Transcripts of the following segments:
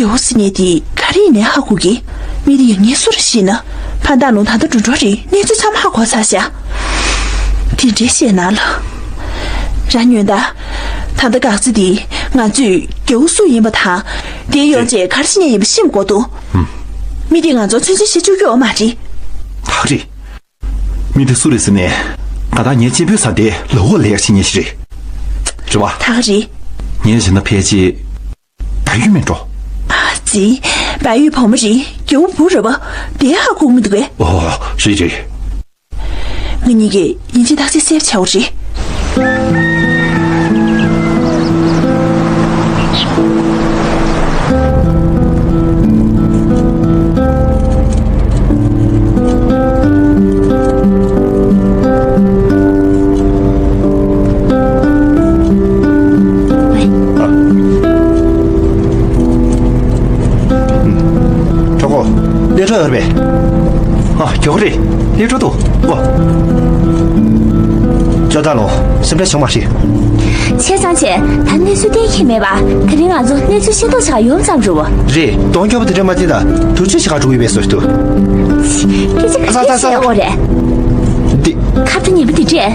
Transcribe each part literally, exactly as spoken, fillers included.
རྒྱལ་པོ་ཟེར་མཁན་དེ་ག་རེ་ཡིན་ནའི་ཧ་གོ་གི། མི་དེ་ཡང་ངས་སུ་རེད་ཤེས་ན། ཕ་སྟག་ལུང་ད་ལྟ་འགྲོ་འགྲོ་རེད། གནས་ཚུལ་ཚང་མ་ཧ་གོ་ཚར་ཤག་དེ་འདྲའི་བཤད་ན་ལ། རང་ཉོན་ད། ད་ལྟ་འགག་རྩ་དེ་ང་ཚོས་རྒྱལ་པོ་སུ་ཡིན་པ་དང་། དེའི་ཡོན་ཆབ་ག་རེ་བྱེད་མཁན་ཡིན་པ་ཤེས་དགོས་འདུག་མི་དེ་ང་ཚོ་མཚོན་ཆ་བཤད་བཅུག་གི་ཡོད་མ་རེད། ད་རེད། མི་དེ་སུ་རེད་ཟེར་ནས། ད་ལྟ་ངའི་གཅེན་པོའི་བཟའ་ཟླའི་ལག་འོག་ལས་ཀ་བྱེད་མཁན་ཞིག་རེད། རེད་བ། ད་ག་རེད། ངས་བྱས་ན་ཕལ་ཆེར། བལ་ཡུལ་མིན་འགྲོ། ཨ་ཙི། བལ་ཡུལ་བུ་མོ་རེད། རྒྱལ་པོ་བུ་རེད་པ། དེ་ཧ་གོ་གི་མི་འདུག་གས། ཨོ། རེད་རེད། ང་གཉིས་ཀྱིས་ཡིན་གཅིག་མིན་གཅིག་གསལ་པོ་བྱ་དགོས་རེད། གྲོགས་པོ། སླེབས་འགྲོ་ཡོད་རེད་པས། ཨ། མགྱོགས་རེད། སླེབས་འགྲོ་འདུག་གོ། ཅོ་ད་ལོ། སེམས་ཁྲལ་བྱུང་མ་ཤེས། བྱས་ཙང་བྱས། ད་གནས་ཚུལ་གཏན་འཁེལ་མེད་པ། དེ་རིང་ང་ཚོ་གནས་ཚུལ་ཤེས་རྟོགས་བྱ་ཡོང་ཙམ་རེད་བ། རེད། གདོང་སྐྱོ་པོ་དེ་འདྲ་མ་བསྟན་ད། དུར་ཆུ་ཞིག་ག་འགྲོ་གི་བས་སོ་ཞིག་ཏུ། སྐད་ཆ་ག་ཚོད་བཤད་ཡོད་རེད། འདི། ཁ་བརྡ་ཉེས་པ་འདི་འདྲས།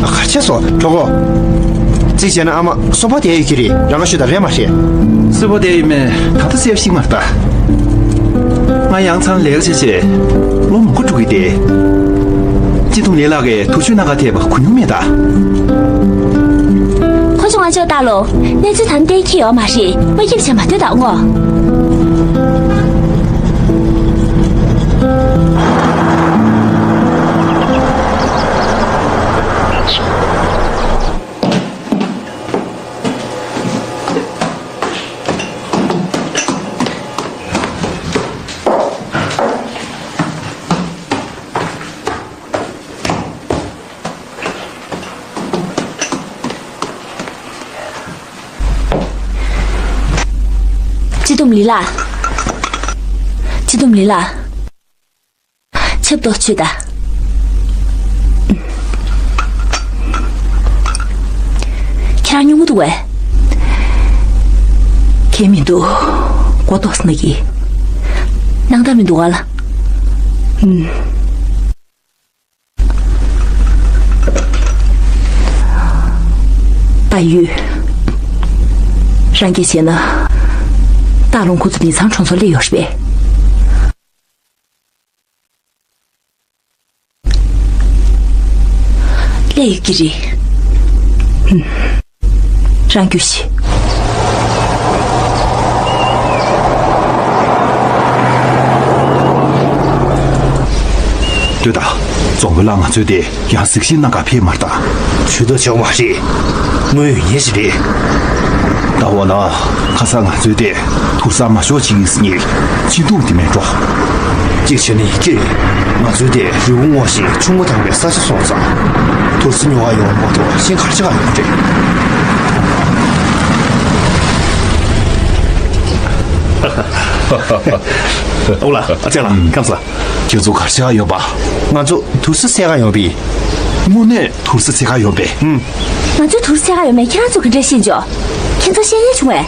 ཨ། ག་རེ་བྱས་སོང་གྲོགས་པོ། གཅིག་བྱས་ན་ཨ་མ་གསོན་པོ་བསྡད་ཡོད་ཀྱི་རེད། རང་ང་ཤོད་ད། རེད་མ་རེད། གསོན་པོ་བསྡད་ཡོད་མེད་ད་ལྟ་གསལ་པོ་ཞིག་མ་རེད་ད། ང་ཡང་ཚང་ལས་ཀ་བྱས་བྱས་ལོ་མང་པོ་འགྲོ་གི་རེད། སྤྱི་བསྡོམས་ལི་ལགས་ཀྱིས་དུར་ཆུ་སྣ་ཁ་ཐེབས་པ་གོ་མྱོང་མེད་ད། ཁོ་ཚོ་ང་ཅོ་ད་ལོ། གནས་ཚུལ་དང་གཏན་འཁེལ་ཡོད་མ་རེད། མ་སྐྱིད་བྱས་མ་སྡོད་དང་ངོ་། སྤྱི་བསྡོམས་ལི་ལགས། སྤྱི་བསྡོམས་ལི་ལགས། ཆབ་ཏོག་ཆུ་ད། ཁྱེད་རང་སྙུང་གི་འདུག་གས། ཁྱད་མི་འདུག་མགོ་ཏོག་ཙམ་ན་གི། སྣང་དག་མི་འདུག་ག་ལ། ཨུམ། བལ་ཡུལ། རང་གིས་བྱས་ན། སྟག་ལུང་ཁོ་ཚོ་མི་ཚང་གྲོང་ཚོར་སླེབས་ཡོད་རེད་པས། སླེབས་ཡོད་ཀྱི་རེད། ཧུམ། རང་རྒྱུགས་ཤིག་ལྟོས་དང་། རྫོང་དཔོན་ལགས། ང་ཚོའི་དེ་ཡང་གཟིགས་ཞིབ་གནང་ག་ཕེབས་མ་རེད་ད། ཇུས་གཏོགས་བྱེད་དགོས་མ་རེད། དངོས་ཡོད་ཡིན་ཞིག་རེད། ད་འོ་ན་ཁ་སང་ང་ཚོའི་དེ་དུར་སར་མ་ཤོག་ཅིག་ཡིན་ཟེར་ནས་སྤྱི་འདོམས་དེ་མེད་འགྲོ། གཅིག་བྱས་ནས་ཀྱེ། ང་ཚོའི་དེ་རི་བོ་སྔོ་ཞིང་ཆུ་མོ་དྭངས་པའི་ས་ཆ་སོང་ཙང་། དུར་སི་ཉོ་ག་ཡོང་བ་མ་གཏོགས་གཞན་ག་རེ་བྱེད་ག་ཡོང་རེད། ཨོ་ལ། ཨ་ཅག་ལགས། ཁམས་ལ། ཁྱེད་ཚོ་ག་རེ་བྱེད་ག་ཡོང་པ། ང་ཚོ་དུར་སི་འཚོལ་ག་ཡོང་པས། དངོས་གནས་དུར་སི་འཚོལ་ག་ཡོང་པས། ཨུམ། ང་ཚོ་དུར་སི་འཚོལ་ག་ཡོང་མེད་ཁྱེད་རང་ཚོ་ག་འདྲ་ཤེས་ཆོག་ཁྱེད་ཚོ་བཤད་ཡས་བྱུང་བས།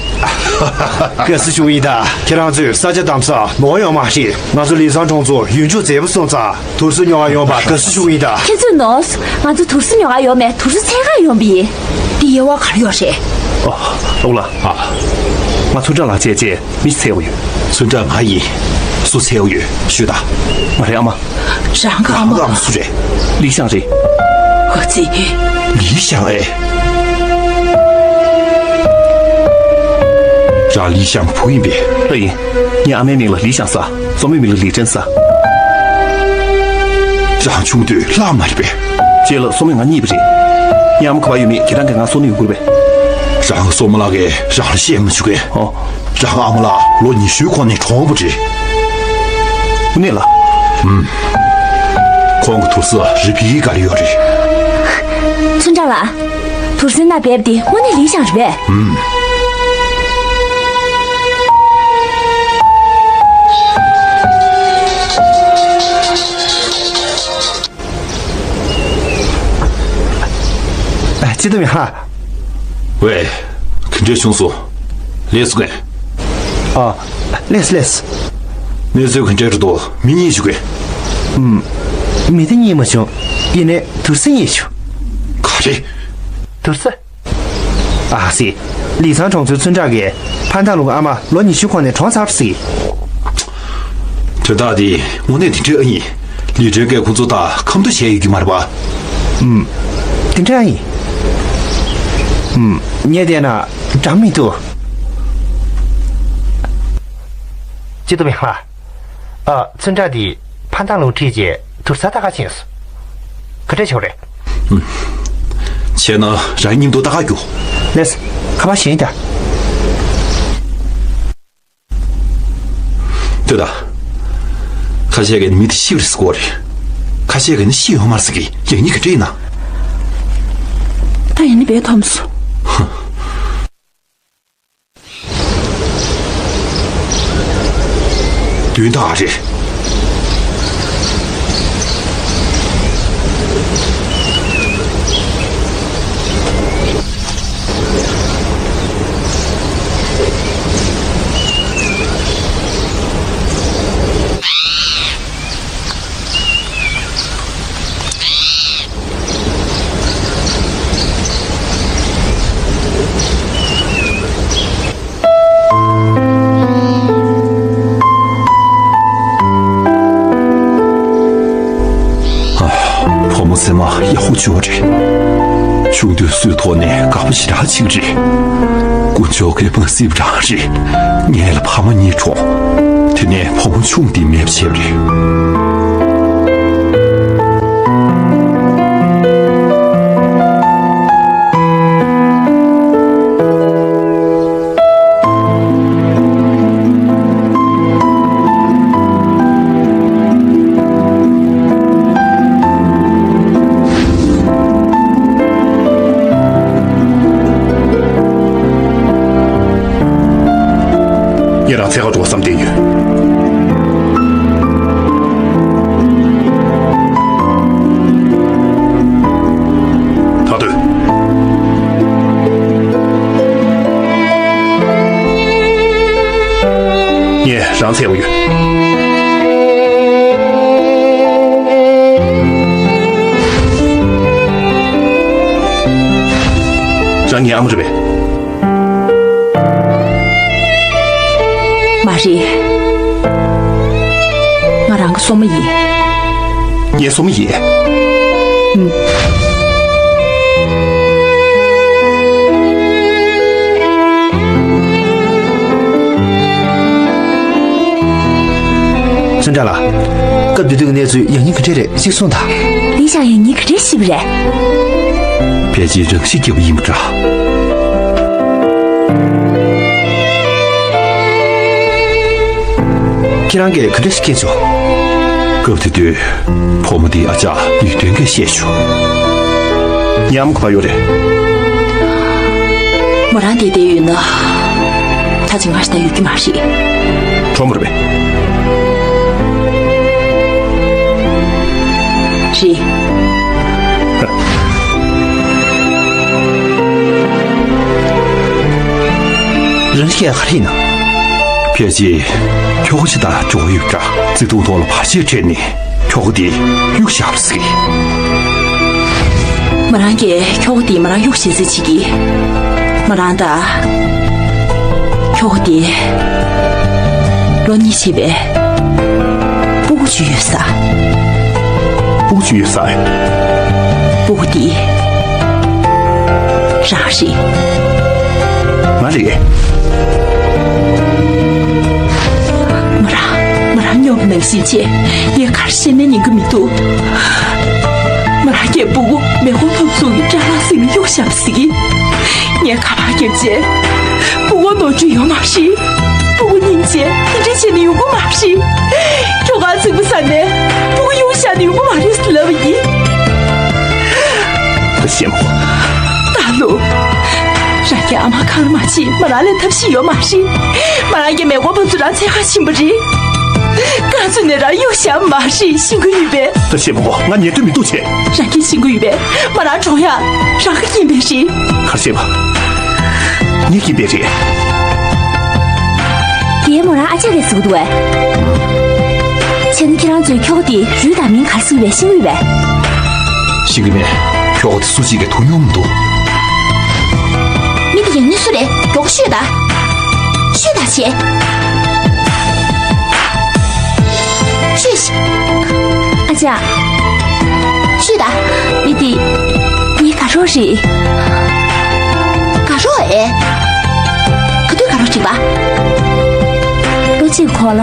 དགའ་བསུ་ཞུ་གི་ཡིན་ད། ཁྱེད་རང་ཚོས་ས་ཆ་འདམ་ས་ནོར་ཡོང་མ་ཤེས། ང་ཚོ་ལི་ཚང་གྲོང་ཚོ་ཡུལ་ཕྱོགས་མཛེས་པོ་སོང་ཙང་། དུར་སི་ཉོ་ག་ཡོང་པ་དགའ་བསུ་ཞུ་གི་ཡིན་ད། ཁྱེད་ཚོས་ནོར། ང་ཚོ་དུར་སི་ཉོ་ག་ཡོང་མེད། དུར་སི་འཚོལ་ག་ཡོང་པ་ཡིན། འདི་དབྱེ་བ་ག་རེ་ཡོད་རེད། ཨོ། ཨོ་ལ། ཨ། ང་ཚོ་འདྲ་ལ་བྱས་བྱས་མི་ཞིག་འཚོལ་གི་ཡོད། ཚུན་ཀྲང་ང་ཡིན། སུ་འཚོལ་གི་ཡོད་ཤོད་ད། ང་རའི་ཨ་མ། རང་གི་ཨ་མ། རང་གི་ཨ་མ་སུ་རེད། ལི་ཞང་རེད། ཨ་ཙི། ལི་ཞང་ཨེ། རང་ལི་ཞང་བུ་ཡིན་པས། ལགས་ཡིན། ངའི་ཨ་མའི་མིང་ལ་ལི་ཞང་ཟེར། བཙུན་མོའི་མིང་ལ་ལི་ཀྲན་ཟེར། རང་ཆུང་དུས་ལྷག་མ་རེད་པས། རྗེས་ལ་སྲུ་མོས་ང་རྙེད་པ་རེད། ངའི་ཨ་མ་ག་པར་ཡོད་མེད་ཁྱེད་རང་གིས་ང་གསུང་ན་ཡོང་གི་རེད་པས། རང་གི་སྲུ་མོ་ལགས་ཀྱིས་རང་ལ་བཤད་མ་བཅུག་གས། ཨོ། རང་ཨ་མ་ལགས་ལོ་ཉི་ཤུའི་གོང་ནས་གྲོངས་པ་རེད། དངོས་གནས་ལགས། ཨུམ། ཁོང་གི་དུར་སི་རི་ཕིའི་སྒང་ལ་ཡོད་རེད། ཚུན་ཀྲང་ལགས། དུར་སི་ནང་སྦས་པ་དེ་དངོས་གནས་ལི་ཞང་རེད་པས། ཨུམ། ཨ། སྤྱི་བསྡོམས་ཡ། ཝེ། ག་འདྲ་བྱུང་སོང་། ལས་སུ་གན། ཨ། ལེས་ལེས། གནས་ཚུལ་ག་འདྲ་རེད་འདུག་མི་རྙེད་བྱུང་གས། ཨུམ། མི་དེ་རྙེད་མ་བྱུང་། ཡིན་ནའི་དུར་ས་རྙེད་བྱུང་། ག་རེ། དུར་ས། ཨ་སི། ལི་ཚང་གྲོང་ཚོའི་ཚུན་ཁྲག་གིས་ཕན་ཐང་ལུང་གི་ཨ་མ་ལོ་ཉི་ཤུ་གོང་ནས་གྲོངས་ཚར་ཟིག་དོན་དག་དེ་དངོས་གནས་དེ་འདྲ་ཨེ་ཡིན། ལི་ཀྲན་གྱིས་ཁོ་ཚོ་དང་ཁ་འདུ་བྱས་ཡོད་ཀྱི་མ་རེད་པ། ཨུམ། དེ་འདྲ་ཨེ་ཡིན། ཨུམ། ངས་བལྟས་ན་འདྲ་མི་འདུག་ཅི་ཏུ་མེ་ལ། ཨ། ཚུན་ཁྲག་དེ་ཕན་ཐང་ལུང་ཁྲིད་རྗེས་དུར་ས་ལྟ་ག་ཕྱིན་སོང་། ག་འདྲ་བྱུང་རེད། ཨུམ། བྱས་ན་རང་མཉམ་དུ་ལྟ་ག་རྒྱུགས། ལེས། ཁ་པར་བཞེངས་དང་། ལྟོས་དང་། ཁ་ཤས་ཀྱིས་མི་དེ་ཤི་བ་རེད་ཟེར་གོ་རེད། ཁ་ཤས་ཀྱིས་ནི་ཤི་ཡོད་མ་རེད་ཟེར་གི། ཡང་སྙིང་ག་འདྲ་ཡིན་ན། ད་ཡང་ནི་བས་འཐོམས་སོང་། དོན་དག་རེད། ཨ། བུ་མོ་སེམས་མ་ཡག་པོ་བྱོས་རེད། ཆུང་དུས་སུའི་ཐོག་ནས་དགའ་པོ་ཞེ་དྲག་ཅིག་རེད། དཀོན་མཆོག་གིས་མ་གཟིགས་པ་རང་རེད། ངེད་ལ་ཕ་མ་གཉིས་གྲོངས། དེ་ནས་བུ་མོ་ཆུང་དེ་མེད་པ་བྱས་པ་རེད། ངས་རང་འཚོལ་ག་འགྲོ་བསམ་བསྡད་ཡོད། ད་དུས། ངས་རང་འཚོལ་ག་ཡོད། རང་ངའི་ཨ་མ་རེད་པས། མ་རེད། ང་རང་གི་སྲུ་མོ་ཡིན། ངའི་སྲུ་མོ་ཡིན། ཨུམ། སུན་ཀྲང་ལགས། སྐབས་དེ་དུས་ཀྱི་གནས་ཚུལ་ཡང་སྙིང་ག་འདྲ་རེད། གཅིག་གསུངས་དང་། ལི་ཞང་ཡང་སྙིང་ག་འདྲ་ཞིག་རེད། ཕལ་ཆེར་རང་ཤི་བརྒྱབ་པ་ཡིན་པ་འདྲ། ཁྱེད་རང་གིས་ག་འདྲ་ཞིག་མཁྱེན་བྱུང་། སྐབས་དེ་དུས་བུ་མོ་དེའི་ཨ་ཅག་ལི་ཀྲན་གྱིས་བཤད་བྱུང་། ཉམས་ག་པར་ཡོད་རེད། མོ་རང་དེ་བསྡད་ཡོད་ན། ད་ཅི་ང་ཞིག་ད་ཡོད་ཀྱི་མ་རེད། གྲོངས་པ་རེད་པས། རེད། རང་སྐད་ག་རེ་ཡིན་ན། ཕལ་ཆེར་ཁྱོ་ག་ཅིག་དང་འབྲེལ་བ་ཡོད་འདྲ། བརྩེ་དུང་ཐོག་ལ་བར་ཆད་འཕྲད་ནས་ཁྱོ་ག་དེ་གཡུགས་བཞག་པ་ཟེར་གི། མོ་རང་གིས་ཁྱོ་ག་དེ་མོ་རང་གཡུགས་བཞག་ཟེར་བྱེད་ཀྱི། མོ་རང་དང་། ཁྱོ་ག་དེ། ལོ་གཉིས་བྱས་པའི། སྤུ་གུ་ཅིག་ཡོད་ས། སྤུ་གུ་ཅིག་ཡོད་ས། སྤུ་གུ་དེ། རང་རེད། ང་རེད། མོ་རང་། མོ་རང་སྨྱོ་བ་ནང་བཞིན་བྱས། ངས་ག་རེ་བཤད་ནའི་ཉན་གི་མི་འདུག་མོ་རང་གིས་སྤུ་གུ་མེ་འཁོར་ཕབ་ཚུགས་ཀྱི་སྐྲ་ལག་ཟིན་ནས་གཡུགས་བཞག་པ་ཟེར་གི། ངས་ཁ་པར་བརྒྱབ་རྗེས། སྤུ་གུ་ནོར་འཁྲུལ་ཡོད་མ་རེད། སྤུ་གུ་སྙིང་རྗེ་དེ་འདྲ་བྱས་ནས་ཡོང་གི་མ་རེད། ཁྱོ་ག་ཚིག་པ་ཟ་ནས་སྤུ་གུ་གཡུགས་བཞག་ནས་ཡོང་གི་མ་རེད་ཟེར་ལབ་པ་ཡིན། ད་ཤེས་མོ། ད་ལོ། རང་གི་ཨ་མ་གང་མ་བྱེད་མོ་རང་ལ་ཐབས་ཤེས་ཡོད་མ་རེད། མོ་རང་གི་མེ་འཁོར་ཕབ་ཚུགས་རང་འཚོལ་ག་ཕྱིན་པ་རེད། ག་ཚོད་ནས་རང་གཡུགས་བཞག་མ་རེད་ཤེས་གི་ཡོད་པས། ད་ཤེས་མོ། ང་ཉན་འདོད་མི་འདུག་བྱས། རང་གིས་ཤེས་གི་ཡོད་པས། མོ་རང་གྲོངས་ཡག་རང་གིས་རྐྱེན་པས་རེད། ག་རེ་བྱས་པ། ངས་རྐྱེན་པས་རེད། མོ་རང་ཨ་ཅག་རེད་ཟེར་གི་འདུག་བས། བྱས་ན་ཁྱེད་རང་ཚོས་ཁྱོ་ག་དེ་རུས་དང་མིང་ག་རེ་ཟེར་གི་བས་ཤེས་ཀྱི་ཡོད་པས། ཤེས་ཀྱི་མེད། ཁྱོ་ག་དེ་སུ་གཅིག་གིས་ཐུག་མྱོང་མི་འདུག་མི་དེ་ཡང་ནི་སུ་རེད། མགྱོགས་ཤོད་ད། ཤོད་ད་བྱས། ཤོད་ཤིག་ཨ་ཅག་ཤོད་ད། འདི་དེ། ངའི་དགའ་རོགས་རེད། དགའ་རོགས་ཨེ། ག་དུས་དགའ་རོགས་བྱེད་པ། ལོ་གཅིག་གོང་ལ།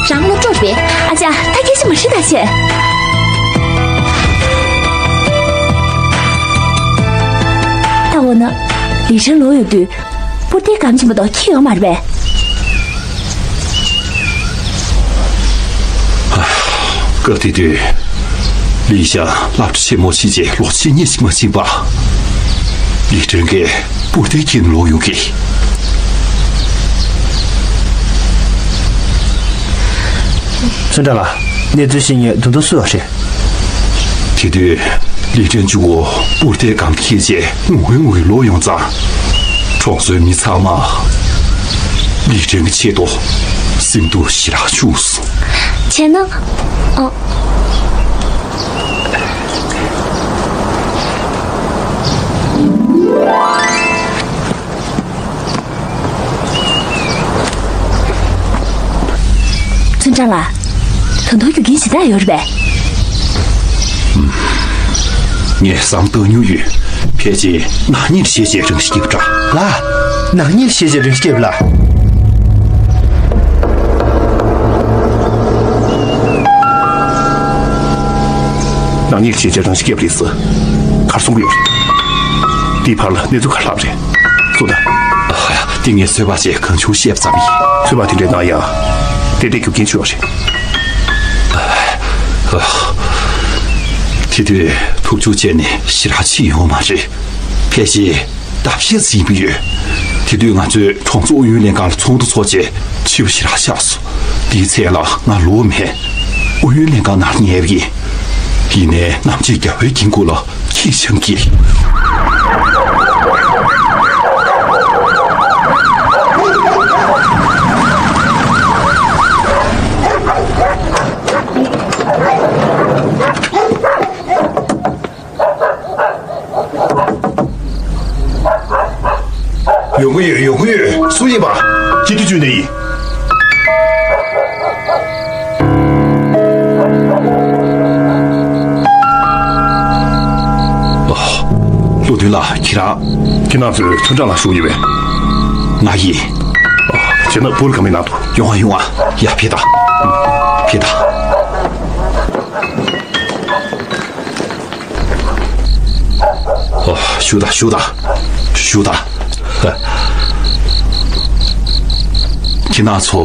རང་སློབ་གྲོགས་རེད་པས། ཨ་ཅག་ད་སྐད་ཆ་མ་བཤད་ད་བྱས། ད་འོ་ན། ལི་ཧྲན་ལོག་ཡོང་དུས། པུར་རྟའི་སྒམ་ཕྱིན་པ་དང་ཁྱི་ཡོང་མ་རེད་པས། སྐབས་དེ་དུས། ལི་ཞང་སློབ་གྲྭ་ཆེན་མོ་ཕྱིན་རྗེས་ལོ་གཅིག་གཉིས་ཤིག་མ་ཕྱིན་པ། ལི་ཧྲན་གྱིས་པུར་རྟའི་རྐྱེན་ལོག་ཡོང་གི། ཚུན་ཀྲང་ལགས། གནས་ཚུལ་ཤེས་མཁན་དོན་དུ་སུ་ཡོད་རེད། དེ་དུས་ལི་ཀྲན་ཅུ་བོ་པུར་རྟའི་སྒམ་ཁྱེར་རྗེས་ངུ་གིན་ངུ་གིན་ལོག་ཡོང་ཙང་། གྲོང་ཚོའི་མི་ཚང་མ་ལི་ཀྲན་གྱི་ཆེད་དུ་སེམས་སྡུག་ཞེ་དྲག་བྱུང་སོང་། བྱས་ན། ཨ། ཚུན་ཀྲང་ལགས། ད་དུང་རྒྱུ་རྐྱེན་གཞན་དག་ཡོད་རེད་པས། ངས་བསམ་བཏང་མྱོང་ཡོད། ཕལ་ཆེར་ནག་ཉེས་བྱས་བྱས་རང་ཤི་བརྒྱབ་འདྲ། ལགས། ནག་ཉེས་བྱས་བྱས་རང་ཤི་བརྒྱབ་ལགས། ནག་ཉེས་བྱས་བྱས་རང་ཤི་བརྒྱབ་རེད་ཟེར། ག་རེ་གསུང་གི་ཡོད་རེད། འདིའི་བར་ལ་གནས་ཚུལ་ག་རེ་ལྷག་རེད། གསུངས་དང་། ཨ་ཡ། འདི་ངས་ཚོད་དཔག་བྱས་གང་བྱུང་བཤད་པ་ཙམ་ཡིན། ཚོད་དཔག་དེ་འདྲའི་གནང་ཡ། ཏན་ཏན་རྒྱུ་རྐྱེན་ཅིག་ཡོད་རེད། དེ་དུས་ཐུག་ཆུ་ཆད་ནས་ཞེ་དྲག་ཕྱིན་ཡོད་མ་རེད། ཕལ་ཆེར་ལྟ་བཤལ་ཟིན་པ་ཡོད། དེ་དུས་ང་ཚོས་གྲོང་ཚོ་ཨུ་ཡོན་ལྷན་ཁང་ལ་ཚོགས་འདུ་ཚོགས་རྗེས་འཆི་བ་ཞེ་དྲག་ཆགས་སོང་། དེའི་ཚེ་ལ་ང་ལོག་མེད། ཨུ་ཡོན་ལྷན་ཁང་ནང་ཉལ་བ་ཡིན། ཡིན་ནའི་གནམ་གཤིས་རྒྱ་བོད་ཀྱི་མགོ་ལ་ཁྱི་ཆང་གིས། ཡོང་གི་ཡོད། ཡོང་གི་ཡོད། སུ་ཡིན་པ། སྤྱི་འཐུས་ཅུས་ནས་ཡིན། ཨ། བློ་མཐུན་ལགས། ཁྱེད་རང་། ཁྱེད་རང་ཚོས་ཚུན་ཀྲང་ལགས་ཞུ་གི་ཡོད་པས། ང་ཡིན། ཨ། བྱས་ན་བུ་ལ་ག་མེད་ན་དུ། ཡོང་ཨ། ཡོང་ཨ། ཡ། ཕེབས་དང་། ཕེབས་དང་། ཨོ། བཞུགས་དང་། བཞུགས་དང་། བཞུགས་དང་། ཁྱེད་རང་ཚོ།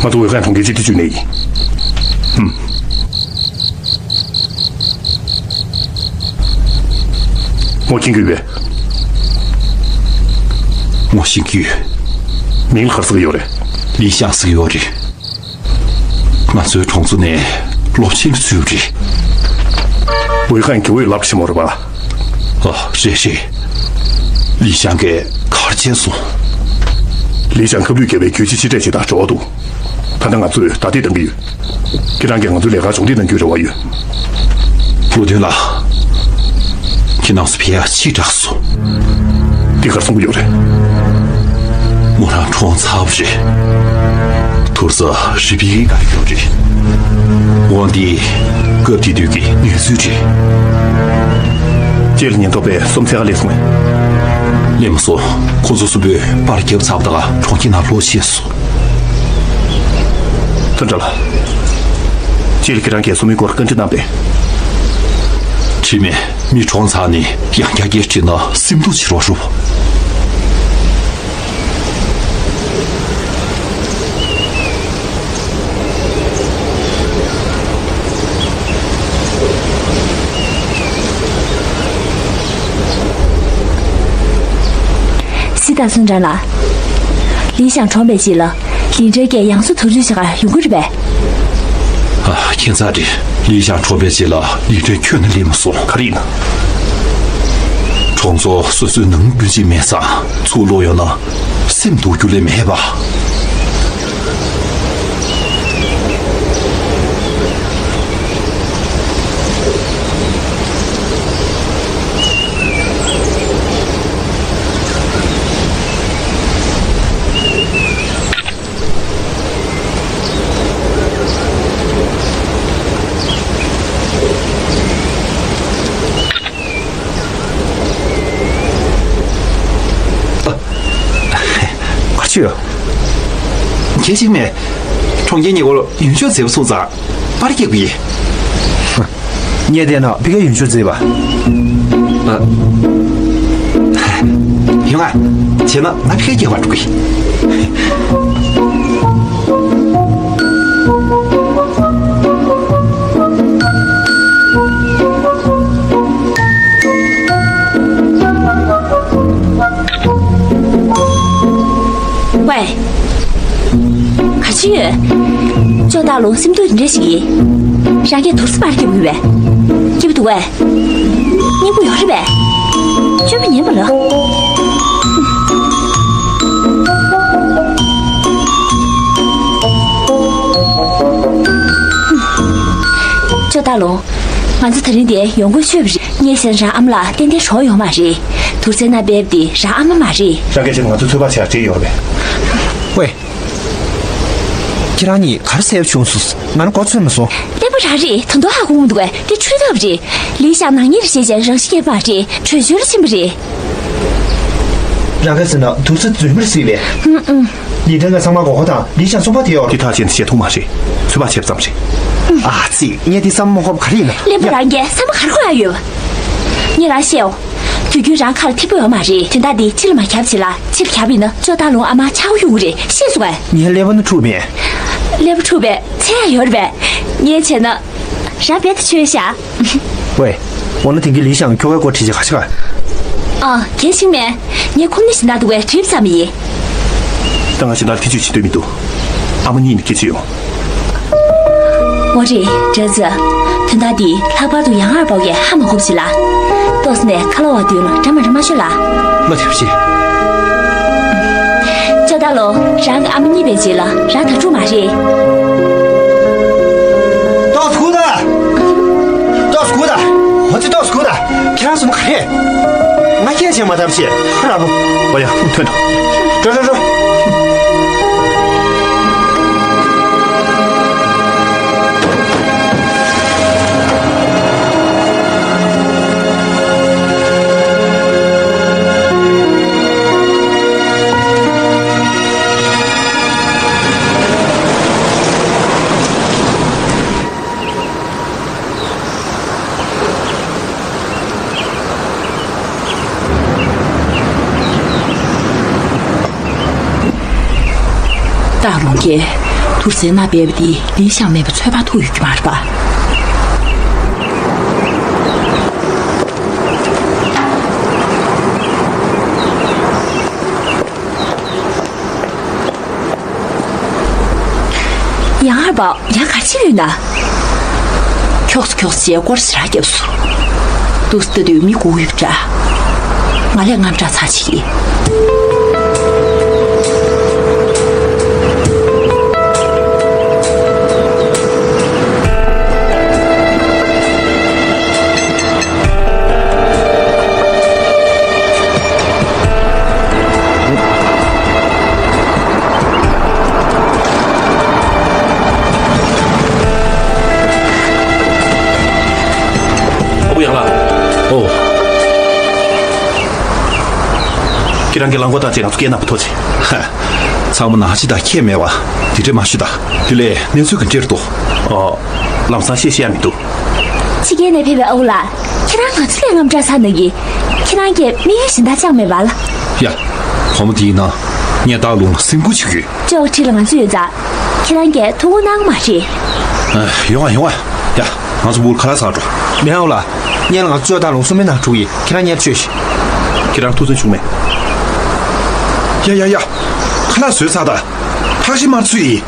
ང་ཚོ་ཝེ་ཧན་གྲོང་ཁྱེར་སྤྱི་འཐུས་ཅུས་ནས་ཡིན། ཧུམ། ངོ་ཤེས་ཀྱི་ཡོད་པས། ངོ་ཤེས་ཀྱི་ཡོད། མིང་ལ་ག་རེ་ཟེར་གྱི་ཡོད་རེད། ལི་ཞང་ཟེར་གྱི་ཡོད་རེད། ང་ཚོའི་གྲོང་ཚོ་ནས་སློབ་ཆེན་ཚུད་རེད། ཝེ་ཧན་དགེ་འོས་སློབ་གྲྭ་ཆེན་མོ་རེད་པ། ཨ། རེད་རེད། ལི་ཞང་གིས་ག་རེ་བྱས་སོང་། ལི་ཞང་ཁབ་ལུད་བརྒྱབ་པའི་གྱོད་གཞི་ཕྱིར་སྤྲད་བྱེད་སྟངས་འབྲེལ་བ་འདུག་ད་ལྟ་ང་ཚོས་བརྡ་དེབ་བཏང་གི་ཡོད། ཁྱེད་རང་གིས་ང་ཚོའི་ལས་ཀར་གཞོགས་འདེགས་གནང་རྒྱུའི་རེ་བ་ཡོད། བློ་མཐུན་ལགས། ཁྱེད་རྣམ་ཚོ་ཕེབས་ཡག་ཕྱིས་དྲགས་སོང་། འདི་གར་གསུང་གི་ཡོད་རེད། མོ་རང་གྲོངས་ཚར་བ་རེད། ཐུར་ས་རི་པི་གི་གར་ཡོད་རེད། འོ་འདི་སྐབས་དེ་དུས་ཀྱི་གནས་ཚུལ་རེད། ཅེ་ལ་ཉེན་རྟོག་པས་སོམ་ཚད་ག་སླེབས་སོང་ངས། སླེབས་མ་སོང་། ཁོ་ཚོ་གསུམ་པོས་པར་བརྒྱབ་ཚར་བ་དང་གྲོང་ཁྱེར་ནང་ལོག་ཕྱིན་སོང་། ཐུན་ཀྲང་ལགས། ཅེ་ལ་ཁྱེད་རང་གིས་སོམ་པའི་སྐོར་བཀའ་འདྲི་གནང་པས། དྲིས་མེད། མི་གྲོངས་ཚར་ནས་ཡང་བསྐྱར་བསྐྱར་དྲིས་ན་སེམས་སྡུག་བྱེད་རོགས་རུ། སི་ཏཱ་ཚུན་ཀྲང་ལགས། ལི་ཞང་གྲོངས་པའི་རྗེས་ལ་ལིན་ཀྲན་གྱིས་ཡང་སུ་དུར་རྒྱུག་བྱེད་གར་ཡོང་གི་རེད་པས། ཨ། ཁྱད་མཚར་རེད། ལི་ཞང་གྲོངས་པའི་རྗེས་ལ་ལིན་ཀྲན་ཁྱོན་ནས་སླེབས་མ་སོང་། ག་རེ་ཡིན་ན། གྲོང་ཚོ་སོ་སོའི་ནང་སྤུན་མཆེད་མེད་ཙང་ཚུར་ལོག་ཡོང་ན། སེམས་སྡུག་རྒྱུ་ལས་མེད་པ། ག་ཅི་ཡོད། གལ་ཆེན་མེད། གྲོང་ཁྱེར་ཉེ་འཁོར་ཡུལ་ཤོག་མཛེས་པ་སོང་ཙང་པར་རྒྱག་གི་ཡིན། ངས་བལྟས་ན་ཕ་གིར་ཡུལ་ཤོག་མཛེས་པ། ཨ། ཡོང་ང་། བྱས་ན་ང་ཕ་གིར་རྒྱག་པར་འགྲོ་གི་ཡིན། ཝེ། ག་ཅི་ཡོད། ཅོ་སྟག་ལུང་སེམས་སྡུག་འདི་འདྲ་ཞིག་ཡིན། རང་གིས་དུར་ས་པར་རྒྱབ་ཡོད་པས། སྐྱིད་པོ་འདུག་གས། སྙིང་པོ་ཡོད་རེད་པས། སྐྱོན་མ་ཉན་པ་ལ། ཅོ་སྟག་ལུང་། ང་ཚོ་དེ་རིང་འདིར་ཡོང་དགོས་ཤོས་རེད། ངས་བཤད་ན་རང་ཨ་མ་ལགས་ཏན་ཏན་གྲོངས་ཡོད་མ་རེད། དུར་སའི་མནའ་སྦས་པ་དེ་རང་ཨ་མ་མ་རེད། རང་སྐད་ཆ་ང་ཚོ་ཚོད་དཔག་བྱས་བྲིས་ཡོད་རེད་པས། ཝེ། ཁྱེད་རང་གཉིས་ག་རེ་ཟེར་བྱུང་སོང་། ང་ནི་མགོ་ཚོས་མ་སོང་། གླེན་པ་རང་རེད། ད་དུང་ཧ་གོ་མི་འདུག་གས། དེ་འཕྲུལ་ཐབས་རེད། ལི་ཞང་ནག་ཉེས་རེད་བཤད་བྱས་རང་ཤི་སྐྱེས་པ་རེད། བྲོས་བྱོལ་ལ་ཕྱིན་པ་རེད། རང་ག་ཟེར་ན་དུར་ས་རྫུན་མར་སྲིད་པས། ཧུམ་ཧུམ། ལི་ཁྲང་གི་ཚང་མ་མགོ་སྐོར་དང་ལི་ཞང་སུམ་པ་དེ་ཡོད་རེད། དེ་ཐག་བཅད་ནས་བཤད་ཐུབ་མ་རེད། ཚོད་དཔག་བྱས་པ་ཙམ་རེད། ཨ་ཙི། ངས་དེ་བསམ་མ་ཁོམ་ག་རེ་ཡིན་ན། གླེན་པ་ཡ། རང་གིས་བསམ་པ་ག་རེ་ཁོམ་ཡ་ཡོད། ངས་རང་བཤད་འོ། དུས་རྒྱུན་རང་ཁ་ལ་ཐིག་པ་ཡོད་མ་རེད། དོན་དག་འདི་ཕྱི་ལ་མ་ཁྱབ་བྱེད་ལ། ཕྱི་ལ་ཁྱབ་ཡིན་ན་ཅོ་སྟག་ལུང་ཨ་མ་ཆག་སྒོ་ཡོང་གི་རེད། ཤེས་སོང་ངས། ངའི་ཀླད་པ་ནི་འཁྲུགས་མེད། ཀླད་པ་འཁྲུགས་པའི་ཚད་ཡོད་རེད་པས། ངས་བྱས་ན། རང་རྦད་དེ་ཆོས་བཞག་ཝེ། འོ་ན་དེང་གི་ལི་ཞང་ཁྱོ་གའི་སྐོར་དྲིས་བྱས་ག་ཞིག་ག་ཨ། གལ་ཆེན་མེད། ངས་ཁོམ་ནི་སྦྱིན་བདག་འདུག་པས་དྲིས་ཙམ་ཡིན། ད་ང་སྦྱིན་བདག་ཐེ་ཇུས་བྱེད་འདོད་མི་འདུག་ཨ་མ་གཉིས་ནས་སྐད་ཆ་ཡོང་། འོ་རེད། དྲ་ཚ། དོན་དག་འདི་ལྷག་པར་དུ་ཡང་ཨར་པའོ་ཡས་ཧ་མ་གོ་བ་ཞིག་ལ། ཏོག་ཙམ་ནས་ཁ་ལོ་བ་དུས་ལ་འདྲ་མ་འདྲ་མ་ཤོད་ལ། ལོ་ཐེབས་ཤིག་ཅོ་སྟག་ལུང་། རང་གི་ཨ་མ་གཉིས་པའི་རྗེས་ལ་རང་ད་དཀྲུག་མ་རེད། ཏོག་ཙམ་སྒུག་དང་། ཏོག་ཙམ་སྒུག་དང་། འོ་ཙི་ཏོག་ཙམ་སྒུག་དང་། ཁྱེད་རང་ཚོ་མ་ག་རེ། ང་སྐད་ཆ་མ་བཏབ་ཤེས། ཧ་ར་བོ། འོ་ཡ། ཐོན་ཐོན། འགྲོ་འགྲོ་འགྲོ། སྟག་ལུང་གིས་དུར་སའི་མནའ་སྦས་པ་འདི་ལི་ཞང་མེད་པ་ཚོད་དཔག་ཐུབ་ཡོད་ཀྱི་མ་རེད་པ། ཡང་ཨར་པའོ་ཡ་ག་ཅི་ཡོད་ན། ཁྱོགས་སུ་ཁྱོགས་སུ་བྱས་སྐོར་ཞེ་དྲག་བརྒྱབ་སོང་། འདུག་སེ་ལྟ་དུས་མི་སྒུག་ཡོད་པ་འདྲ། ང་ལས་དངངས་སྐྲག་ཚ་ཆེ་གི། ཨ་ཁུ་ཡང་ལགས། ཨོ། ཁྱེད་རང་གིས་རླངས་འཁོར་བཏང་རྗེས་ང་ཚོ་སྐད་ནང་དུ་ཐོག་ཅིག་ཧ། ཚང་མ་ནང་ཆེ་དང་ཁྱད་མེད་པ། དེ་འདྲས་མ་ཞུ་དང་། དེ་ལས་གནས་ཚུལ་ག་འདྲས་འདུག་ཨོ། ལམ་སང་བཤད་ཤེས་ཡ་མི་འདུག་ཕྱི་རྒྱལ་ནས་ཕེབས་པའི་ཨ་ཁུ་ལགས། ཁྱེད་རང་ང་ཚོ་ལས་དངངས་སྐྲག་ཚ་ནི་གི། ཁྱེད་རང་གིས་དམིགས་ཡུལ་གཞན་དག་བཅངས་མེད་པ་ལ། ཡ། བུ་མོ་དེ་ཡིན་ན། ངས་སྟག་ལུང་ལ་སེམས་ཁུར་བྱེད་ཀྱི་ཡོད། ཅོག་ཁྲི་ལ་ང་ཚོ་ཡོད་ཙང་། ཁྱེད་རང་གིས་ཐུགས་ཁུར་གནང་མ་རེད། ཨ། ཡོང་ང་ཡོང་ང་། ཡ། ང་ཚོ་སྦུག་ལ་ཁ་ལག་ཟ་འགྲོ། མེད་ཨ་ཁུ་ལགས། སྔོན་ལ་ང་ཚོ་ཅོག་སྟག་ལུང་སུ་མི་ནང་འགྲོ་གི་ཡིན། ཁྱེད་རང་ཉལ་ཆོས་ཤིག་ཁྱེད་རང་ཐུགས་བརྩོན་བྱུང་མེད། ཡ་ཡ་ཡ། ཁ་ལག་ཟོས་ཚར་དང་། ཐག་ཞིག་མར་ཚུད་ཡིན།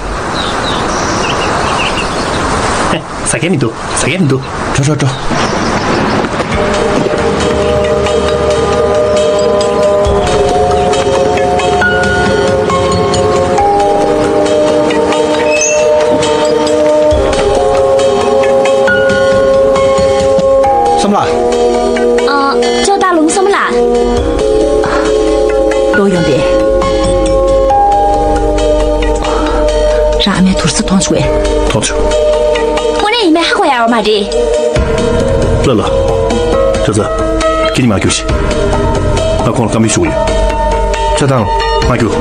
ཟ་མཁན་མི་འདུག་ཟ་མཁན་མི་འདུག་འགྲོ་འགྲོ་འགྲོ། ལ། ཨ། ཅོ་ད་ལུང་སོང་ལ། ལོ་ཡོང་དེ། རང་ཨ་མའི་དུར་ས་མཐོང་བྱུང་བས། མཐོང་བྱུང་། དངོས་གནས་ཡིན་མིན་ཧ་གོ་ཡག་ཡོད་མ་རེད། ལ་ལ། ཁྱོད་ཚོ། ཁྱེད་གཉིས་མ་རྒྱུགས་ཤིག་ང་ཁོང་ལ་བཀའ་མོལ་ཞུ་གི་ཡོད། ཆ་ཚང་། མ་རྒྱུགས།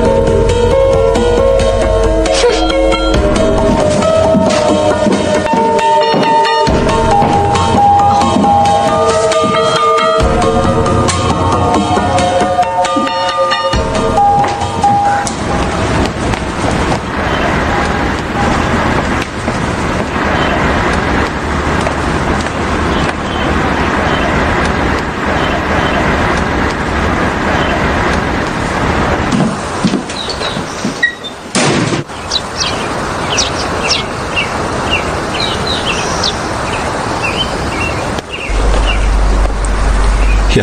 ཡ།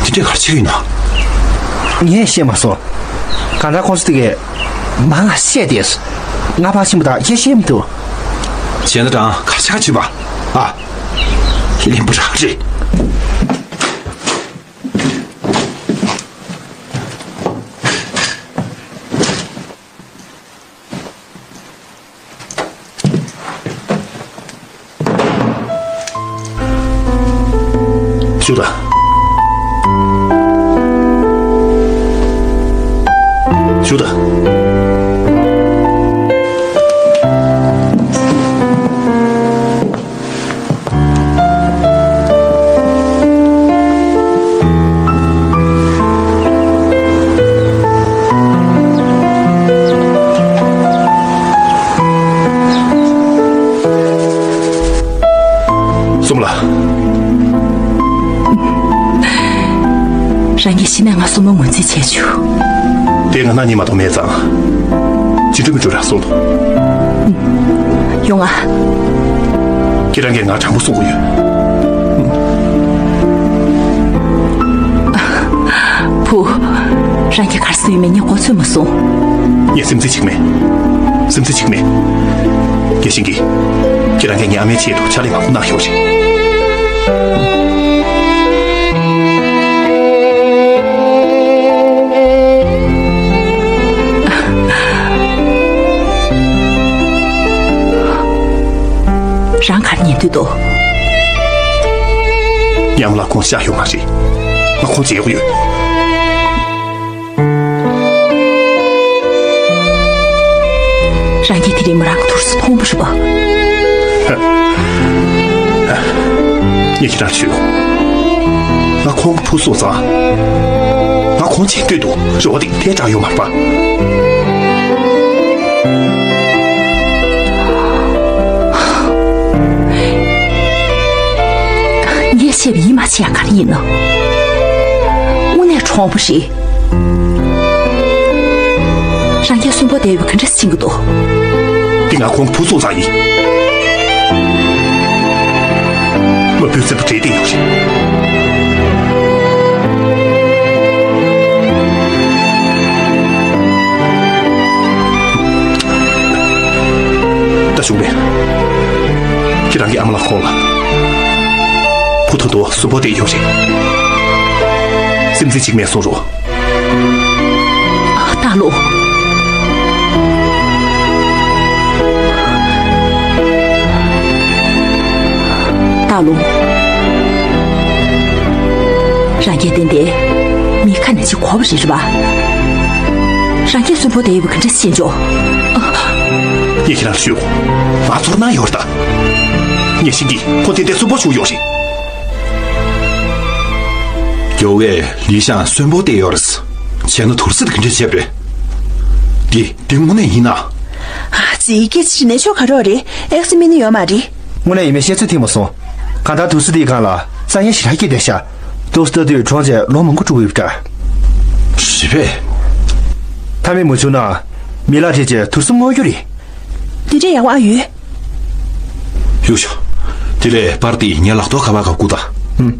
དེ་འདྲས་ག་རེ་བྱེད་ཀྱི་ཡིན་ན། ངས་ཤེས་མ་སོང་། གང་ལྟར་ཁོང་ཚོ་དེ་གས་མ་ང་བཤད་དེ། ང་ཕར་ཕྱིན་པ་དང་ཁྱེད་ཤེས་མི་འདུག་བྱས་ན་དྲང་གར་ཆག་བྱེད་པ། ཨ། ལེན་པོ་རག་རེད། ཞུ་དང་། ཞུ་དང་། སོམ་ལ། རང་གིས་ཤི་ནས་ང་སོམ་མོ་ངོས་འཛིན་བྱས་བྱུང་། དེ་ང་ན་ཉི་མ་དང་མེད་ཙང་། ཅི་འགྲུབ་མི་འགྲུབ་ར་སོང་དང་། ཡོང་ང་། ཁྱེད་རང་གིས་ང་དྲང་པོ་གསུང་གི་ཡོད། བུ། རང་གིས་གར་སོང་ཡོད་མེད་ངས་གོ་ཚོད་མ་སོང་། ངས་སེམས་ཁྲལ་བྱེད་ཀྱི་མེད། སེམས་ཁྲལ་བྱེད་ཀྱི་མེད། རྒྱལ་ཞིང་གིས། ཁྱེད་རང་གིས་ངའི་ཨ་མའི་ཆེད་དུ་ཕྱག་ལས་མང་པོ་གནང་ཡོད་རེད། རང་ག་རེ་ཉན་འདོད་འདུག་ངའི་ཨ་མ་ལགས་ཁོང་ཤི་ཡོད་མ་རེད། ང་ཁོང་མཇལ་དགོས་ཡོད། རང་གིས་དེ་རིང་མོ་རང་གི་དུར་སོ་མཐོང་བ་རེད་པ། ངས་ཁྱེད་རང་ཞུ། ང་ཁོང་གི་བུ་སོང་ཙང་། ང་ཁོང་མཇལ་འདོད་འདུག་རེ་བ་དེ་དེ་དྲག་ཡོད་མ་རེད་པ། ངས་བཤད་པ་ཡིད་མ་ཆེས་ཡག་ག་རེ་ཡིན་ནམ། དངོས་གནས་གྲོང་པ་རེད། རང་གིས་གསོན་པོ་བསྡད་ཡོད་པ་ག་འདྲ་ཤེས་ཀྱི་འདུག་འདི་ང་ཁོང་བུ་སོང་ཙང་ཡིན། མ་བུ་སེམས་པ་བྲལ་བསྡད་ཡོད་རེད། ད་བྱུང་བས། ཁྱེད་རང་གི་ཨ་མ་ལགས་ཁོང་ལ། ཁོ་ཐུག་ཏུ་གསོན་པོ་བསྡད་ཡོད་རེད། སེམས་ཁྲལ་བྱེད་ཀྱི་མེད་གསུང་རོགས། སྟག་ལུང་། སྟག་ལུང་། རང་གིས་ཏན་ཏན་མི་ཁ་ནས་ཅིག་གོ་བ་རེད་རེད་པ། རང་གིས་གསོན་པོ་བསྡད་ཡོད་པ་ག་འདྲ་ཤེས་འཇོག་ངས་ཁྱེད་རང་ལ་ཞུ། ང་ཚོར་སྣང་ཡོད་རེད་ད། ངས་ཤེས་ཀྱི་ཁོ་ཏན་ཏན་གསོན་པོ་བྱུང་ཡོད་རེད། རྒྱལ་བོས་ལི་ཤང་གསོན་པོ་བསྡད་ཡོད་རེད། བྱས་ན་དུར་སྲི་དེ་ག་འདྲས་བྱས་པ་རེད། འདི་འདི་དངོས་གནས་ཡིན་ན། ཨ་ཙི། སྐད་ཆ་ཞིག་ནས་ཆོག་ག་རོགས་རེད། ཨེག་སི་མི་ནི་ཡོད་མ་རེད། དངོས་གནས་ཡིན་མིན་བཤད་ཚོད་ཐིག་མ་སོང་། གང་ལྟར་དུར་སྲི་དེའི་སྒང་ལ་རྩྭ་ཡན་ཞེ་དྲག་སྐྱེས་བསྡད་ཤག་ཏོག་ཙམ་ལྟ་དུས་གྲོང་ཆེ་ལོ་མང་པོ་འགྲོ་གི་ཡོད་པ་འདྲ། རེད་པས། མཐའ་མེད་མ་བྱུང་ན། མི་ལ་བྲེལ་བྱས་དུར་སྲི་བརྔོ་རྒྱུ་རེད། དེ་འདྲས་ཡག་པོ་ཨ་ཡོད། གཡུག་ཤོག་དེ་ལས་པར་དེ་ངའི་ལག་ཐོག་ཁ་པར་སྒང་བསྐུར་དང་། ཨུམ།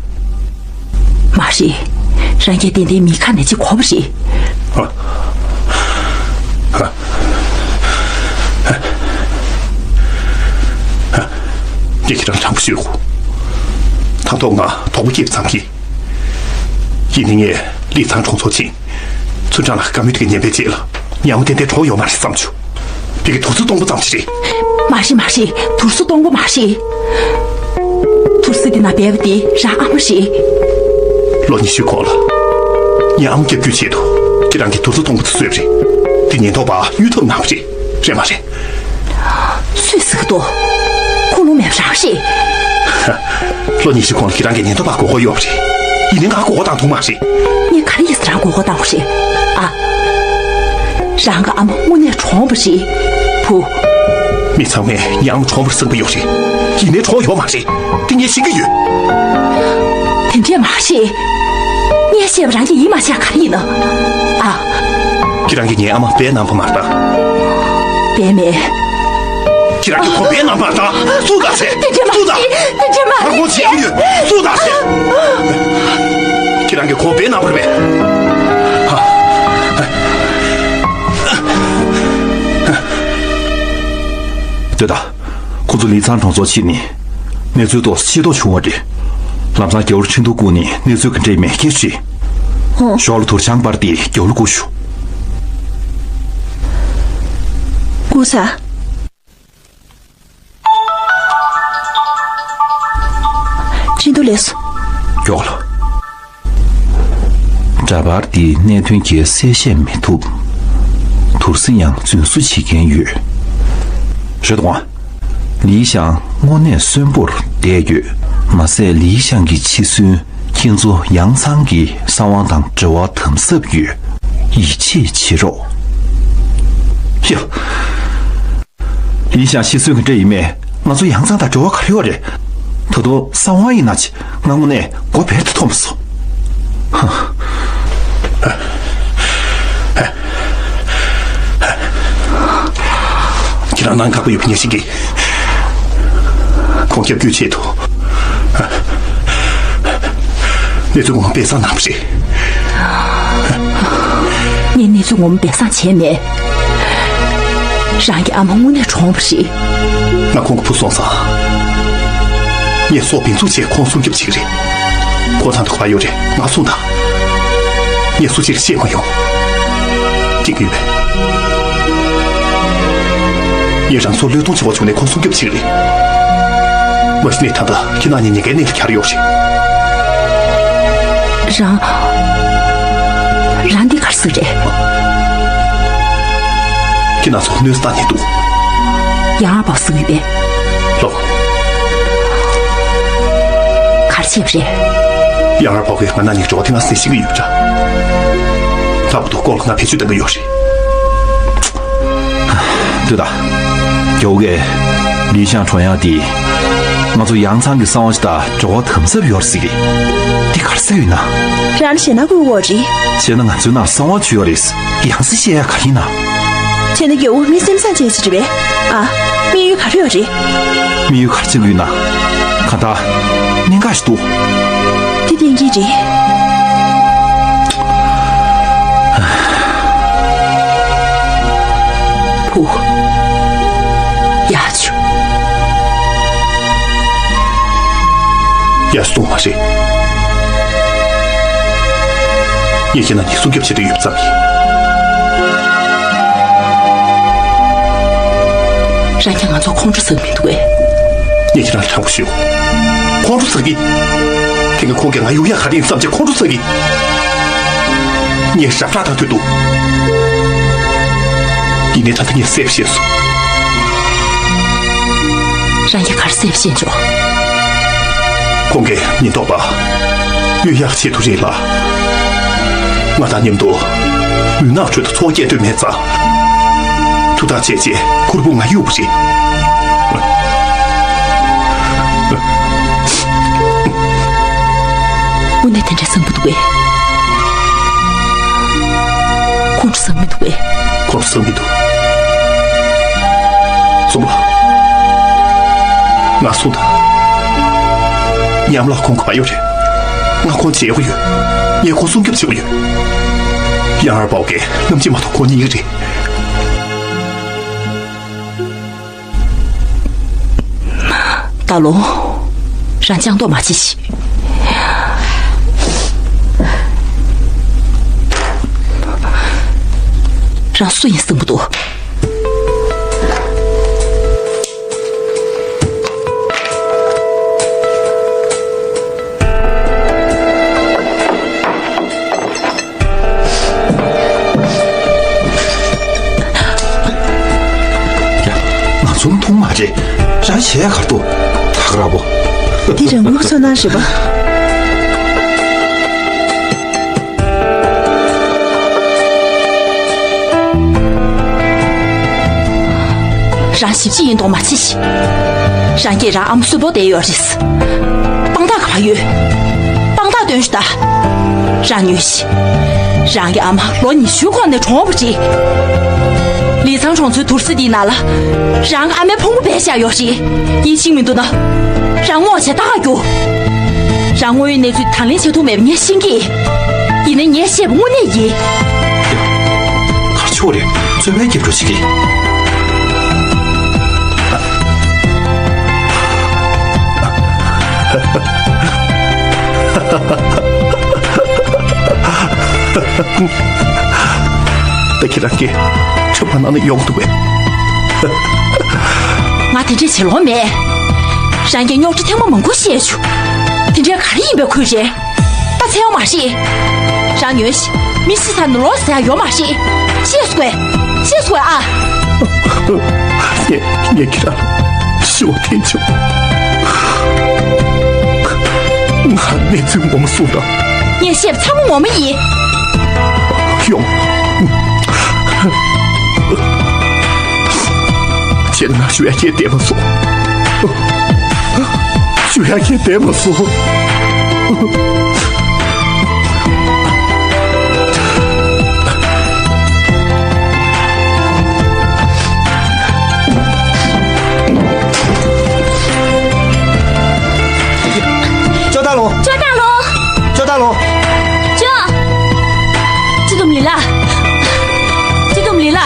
མ་རེད། རང་གིས་ཏན་ཏན་མི་ཁ་ནས་ཅིག་གོ་བ་རེད། ཨ། ཨ། ཨ། ངས་ཁྱེད་རང་དྲང་པོ་ཞུ་དགོས། ད་ཐོག་ང་དོགས་པ་སྐྱེས་པ་ཙམ་ཡིན། ཡིན་ནའི་ངས་ལི་ཚང་གྲོང་ཚོར་ཕྱིན། ཚུན་ཀྲང་ལགས་བཀའ་མོལ་དེ་ག་ཉན་པའི་རྗེས་ལ་ངའི་ཨ་མ་ཏན་ཏན་གྲོངས་ཡོད་མ་རེད་བསམ་བྱུང་། ཕ་གིའི་དུར་སྲོལ་སྟོང་པ་ཙམ་ཞིག་རེད། མ་རེད་མ་རེད། དུར་སྲོལ་སྟོང་པ་མ་རེད། དུར་སྲོལ་འདི་ནང་སྦས་པ་དེ་རང་ཨ་མ་རེད། ལོ་ཉི་ཤུའི་གོང་ལ་ངའི་ཨ་མ་སྐྱོབ་རྒྱུའི་ཆེད་དུ་ཁྱེད་རང་གིས་དུར་སྲོལ་སྟོང་པ་དེ་གསོས་པ་རེད། དེ་ཉེན་རྟོག་པ་གཡུལ་འཐབ་གནང་བ་རེད། རེད་མ་རེད། སུས་ཟེར་གི་འདུག་ཁུངས་ལུང་མེད་པ་རང་རེད། ལོ་ཉི་ཤུ་གོང་ལ་ཁྱེད་རང་གིས་ཉེན་རྟོག་པར་མགོ་སྐོར་གཡོགས་པ་རེད། ཡིན་ནའི་ང་མགོ་སྐོར་བཏང་ཐུབ་མ་རེད། ངས་ག་རེ་ཡིན་ཟེར་རང་མགོ་སྐོར་བཏང་བ་རེད། ཨ། རང་གི་ཨ་མ་དངོས་གནས་གྲོངས་པ་རེད། བུ། མི་ཚང་མས་ངའི་ཨ་མ་གྲོངས་པར་བསམ་གྱི་ཡོད་རེད། ཡིན་ནའི་གྲོངས་ཡོད་མ་རེད། དེ་ངས་ཤེས་ཀྱི་ཡོད། དེ་འདྲས་མ་བཤད། ངས་བཤད་པ་རང་གིས་ཡིད་མ་ཆེས་ག་རེ་ཡིན་ན། ཨ། ཁྱེད་རང་གིས་ངའི་ཨ་མ་སྦས་གནང་བ་མ་རེད་ད། སྦས་མེད། ཁྱེད་རང་གིས་ཁོང་སྦས་གནང་བ་མ་རེད་ད། སུ་ད་ཟེར། དེ་འདྲས་མ་སུ་ད། བཤད། དེ་འདྲས་མ་ང་ཁོང་བཤད། བྱེད་ཀྱི་ཡོད། སུ་ད་ཟེར། ཁྱེད་རང་གིས་ཁོང་སྦས་གནང་བ་རེད་པས། ཧ། ལྟོས་དང་། ཁོ་ཚོ་ལི་ཚང་གྲོང་ཚོར་ཕྱིན་ནས་གནས་ཚུལ་ཏོག་ཙམ་ཤེས་རྟོགས་བྱུང་བ་རེད། ལམ་སང་རྒྱལ་བོར་ཆིངས་འདུག་བསྐུར་ནས་གནས་ཚུལ་ག་འདྲ་ཡིན་མིན་སྐད་ཆ་དྲིས། ཧོ། ཞོར་ལ་དུར་ཆང་སྤར་ཏེ་རྒྱལ་བོ་ལ་བསྐུར་ཞུ། བསྐུར་ཚར། ཆིངས་འདུག་ལེགས་སོ། མགྱོགས་ལ། འདྲ་པར་འདིའི་གནད་དོན་གྱིས་གསལ་བཤད་མི་ཐུབ། དུར་སྲིན་ཡང་རྫུན་བཟོ་བྱེད་མཁན་ཡོད། རེད་དོ། ལི་ཞང་དངོས་གནས་གསོན་པོར་བསྡད་ཡོད། མ་ཟད་ལི་ཞང་གི་འཆི་གསོན་ཁྱེད་ཚོ་ཡང་ཚང་གི་གསང་བ་དང་འབྲེལ་བ་དམ་ཟབ་ཡོད། ཡིད་ཆེས་བྱེད་རོགས། ཡ། ལི་ཞང་ཤི་གསོན་གྱི་འདྲ་ཡིན་མེད། ང་ཚོ་ཡང་ཚང་དང་འབྲེལ་བ་ག་རེ་ཡོད་རེད། ད་དུང་གསང་བ་ཡིན་ན་ཅི། ང་དངོས་གནས་མགོ་བེར་དུ་ཐོམ་སོང་། ཁྱེད་རང་ནང་ཁག་པོ་ཡོད་པ་ངས་ཤེས་ཀྱི། ཁོང་སྐྱབས་བཅོལ་ཆེད་དུ། གནས་ཚུལ་ངོ་མ་སྦས་གསང་གནང་བ་རེད། ངས་གནས་ཚུལ་ངོ་མ་སྦས་གསང་བྱས་མེད། རང་གི་ཨ་མ་དངོས་གནས་གྲོངས་པ་རེད། ང་ཁོང་གི་བུ་སོང་ཙང་། ངས་སྲོག་འབེན་འཛུགས་བྱས་ཁོང་སྲུང་སྐྱོབ་བྱེད་ཀྱི་རེད། ཁོང་ཚང་དུ་ག་པར་ཡོད་རེད་ང་གསུངས་དང་། ངས་སུ་གཅིག་ལ་བཤད་མ་ཡོང་། ཅིག་ཡོད་པས། ངས་རང་ཚོར་བློས་གཏོང་བྱེད་པ་བྱུང་ནས་ཁོང་སྲུང་སྐྱོབ་བྱེད་ཀྱི་རེད། མ་གཞི་ནས་ད་ལྟ་ཁྱེད་རང་གཉིས་ཉེན་ཁའི་གནས་ལ་གྱར་ཡོད་རེད། རང་། རང་འདི་གར་སྲིད་རེད། ཁྱེད་རང་ཚོ་གནོད་སྟངས་ནས་འདུག་ཡང་ཨ་པ་སྲིད་ཡོད་པས། ལོ། གར་ཆེབ་རེད། ཡང་ཨ་པ་གིས་ང་ན་ནི་འགྲོ་བ་དེ་ང་སྲིད་ཤིག་ཡོད་འདྲ། ད་བུ་དོ་སྐོར་ལ་ང་བེད་སྤྱོད་གཏང་གི་ཡོད་རེད། འདི་ད། རྒྱལ་བོ་གིས་ལི་ཤང་གྲོངས་ཡག་དེ། ང་ཚོ་ཡང་ཚང་གི་གསང་བ་ཞིག་དང་འབྲེལ་བ་དམ་ཟབ་ཡོད་ཟེར་གི། འདི་གར་ཟེར་ཡོད་ན། རང་ཞེ་ན་དགོས་འོ་རེད། ཞེ་ན་ང་ཚོའི་ནང་གསང་བ་ཅིག་ཡོད་རེད། ཡང་སྲིད་བཤད་ཡག་ག་ཡིན་ན། བྱས་ན་རྒྱལ་བོ་མི་སེམས་བཟང་ཅན་ཞིག་རེད་པས། ཨ། དམིགས་ཡུལ་ག་རེ་ཡོད་རེད། དམིགས་ཡུལ་ག་རེ་བྱེད་ཀྱི་ཡོད་ན། གང་ལྟར། གནད་འགག་ཞིག་འདུག་འདི་བདེན་གྱི་རེད། བུ། ཡག་བྱུང་། ཡག་སོང་མ་རེད། ངས་ཁྱེད་རྣམ་གཉིས་སྲུང་སྐྱོབ་བྱེད་འདོད་ཡོད་ཙམ་ཡིན། རང་ཁྱེད་ང་ཚོ་ཁོང་ཁྲོ་ཟ་གི་མི་འདུག་གས། ངས་ཁྱེད་རང་ལ་དྲང་པོ་ཞུ། ཁོང་ཁྲོ་ཟ་གི། དེ་སྔ་ཁོང་གིས་ང་གཡུག་ཡག་ག་རེ་ཡིན་བསམ་བྱས་ཁོང་ཁྲོ་ཟ་གི། ངས་ཞབས་ཁྲ་བཏང་འདོད་འདུག་ཡིན་ནའི་ད་ལྟ་ངས་གསལ་པོ་ཤེས་སོང་། རང་གིས་ག་རེ་གསལ་པོ་ཤེས་འཇོག་ཁོང་གིས་ཉེན་རྟོག་པ་གཡུག་ཡག་ཆེད་དུ་རེད་ལ། ང་དང་མཉམ་དུ་མུན་ནག་ཁྲོད་དུ་འཚོ་བ་སྐྱེལ་འདོད་མེད་ཙང་། ཐུགས་ཐག་བཅད་རྗེས་ཁུར་པོ་ང་གཡུགས་པ་རེད། དངོས་གནས་དེ་འདྲའི་བཟང་པོ་འདུག་གས། ཁོང་ཁྲོ་ཟ་མི་འདུག་གས། ཁོང་ཁྲོ་ཟ་མི་འདུག་ཙུམ་པ། ང་སུ་དང་། ཉམས་ལགས་ཁོང་གི་བ་ཡོད་རེད། ང་ཁོང་བརྗེ་དགོས་ཡོད། ངས་ཁོང་སྲུང་སྐྱོབ་བྱེད་དགོས་ཡོད། ཡང་ཨར་པའོ་གིས་རྔམ་བརྗིད་མ་གཏོགས་ཁོང་རྙེད་ཀྱི་རེད། ད་ལོ། རང་སྤྱང་མདོག་མ་བྱེད་ཤིག་རང་སུ་ཡིན་བསམ་གྱི་འདུག་ཡ། ང་ཚོ་མཐོང་མ་རེད། རང་གཞས་གར་འདུག་ཐག་ར་བོ། འདི་རང་ལུགས་ཚོར་སྣང་རེད་པ། རང་ཞིབ་ཅིག་ཡིན་མདོག་མ་བྱེད་ཤིག་རང་གིས་རང་ཨ་མ་གསོན་པོ་བསྡད་ཡོད་རེད། དཔང་རྟགས་ག་པར་ཡོད། དཔང་རྟགས་སྟོན་ཤོག་ད། རང་ཉོན་ཤིག་རང་གི་ཨ་མ་ལོ་ཉི་ཤུའི་གོང་ནས་གྲོངས་པ་རེད། ལི་ཚང་གྲོང་ཚོའི་དུར་ས་འདིའི་ནང་ལ་རང་གི་ཨ་མའི་ཕུང་པོ་སྦས་བཞག་ཡོད་རེད། ཡིད་ཆེས་མི་འདུག་ན། རང་ངོ་ཤེས་ལྟ་ག་རྒྱུ། རང་དངོས་ཡོད་གནས་ཚུལ་དང་ལེན་བྱེད་ཐུབ་མེད་པ་ངས་ཤེས་ཀྱི། ཡིན་ནའི་ངས་བཤད་པ་དངོས་གནས་ཡིན། གར་ཕྱོགས་རེད། རྩོད་པའི་སྐྱབས་འགྲོ་ཞིག་གིས། ད་ཁྱེད་རང་གིས་ཁྲིམས་ཁང་ནང་ནས་ཡོང་གི་འདུག་པས། ང་དེ་འདྲས་བྱེད་ལོང་མེད། རང་གིས་རྙོག་དྲ་ཐེངས་མ་མང་པོ་བཤད་བྱུང་། དེ་འདྲས་ག་རེ་ཡིན་པའི་ཁུལ་རེད། ད་འཚེར་ཡོང་མ་རེད། རང་ཉོན་ཤིག་མི་ཤི་ཚར་ནས་ལོག་ཟེར་ཡ་ཡོད་མ་རེད། ཤེས་སོང་ངས། ཤེས་སོང་ངས་ཨ། ངས་ངས་ཁྱེད་རང་ལ་ཤོག་ཐེངས་བྱུང་། ང་གནས་ཚུལ་ངོ་མ་གསུངས་དང་། ངས་བཤད་པ་ཚང་མ་ངོ་མ་ཡིན། ཡོང་། ཁྱེད་ང་ཞུ་ཡ་ཁྱེད་བསྡད་མ་སོང་། ཞུ་ཡ་ཁྱེད་བསྡད་མ་སོང་། ཅོ་ཏ་ལོ། ཅོ་ཏ་ལོ། ཅོ་ཏ་ལོ། ཅོ། ཅི་དུམ་ལི་ལ། ཅི་དུམ་ལི་ལ།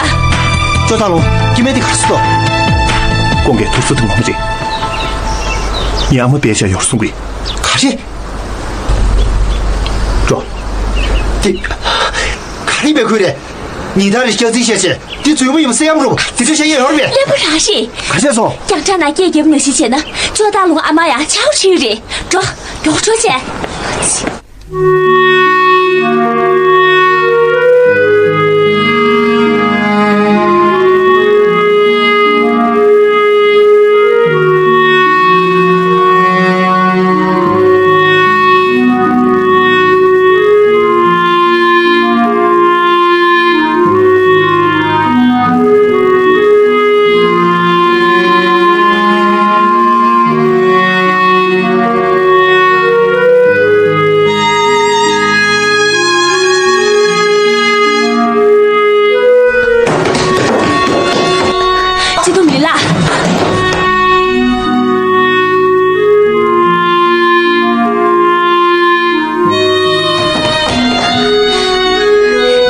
ཅོ་ཏ་ལོ། སྐྱེ་དམན་དེ་ག་སུ་ཏོ། ཁོང་གིས་ཐུགས་སུ་དུ་ངོམ་རེད། ངའི་ཨ་མ་དཔེ་ཆ་ཡོར་སོང་གི། ག་རེ། ཅོ། དེ། ག་རེ་བེད་ཁུལ་རེད། ཉིན་ལྟར་རེ་སྐྱག་རྫུན་བཤད་བྱས། དེ་རྫུན་མ་ཡིན་པ་གསལ་ཡམ་རུ་དེ་ཚོས་བཤད་ཡས་ཡོད་རེད་པས། ལེན་པ་རང་རེད། ག་བྱས་སོང་། རྒྱང་གྲགས་ནང་སྐད་རྒྱབ་ནང་བཞིན་བྱས་ན་ཅོ་ཏ་ལུང་ཨ་མ་ཡང་ཆའོ་ཁྲིའུ་རེད། འགྲོ། མགྱོགས་འགྲོ་བྱས། ཅི་དུམ་ལི་ལ།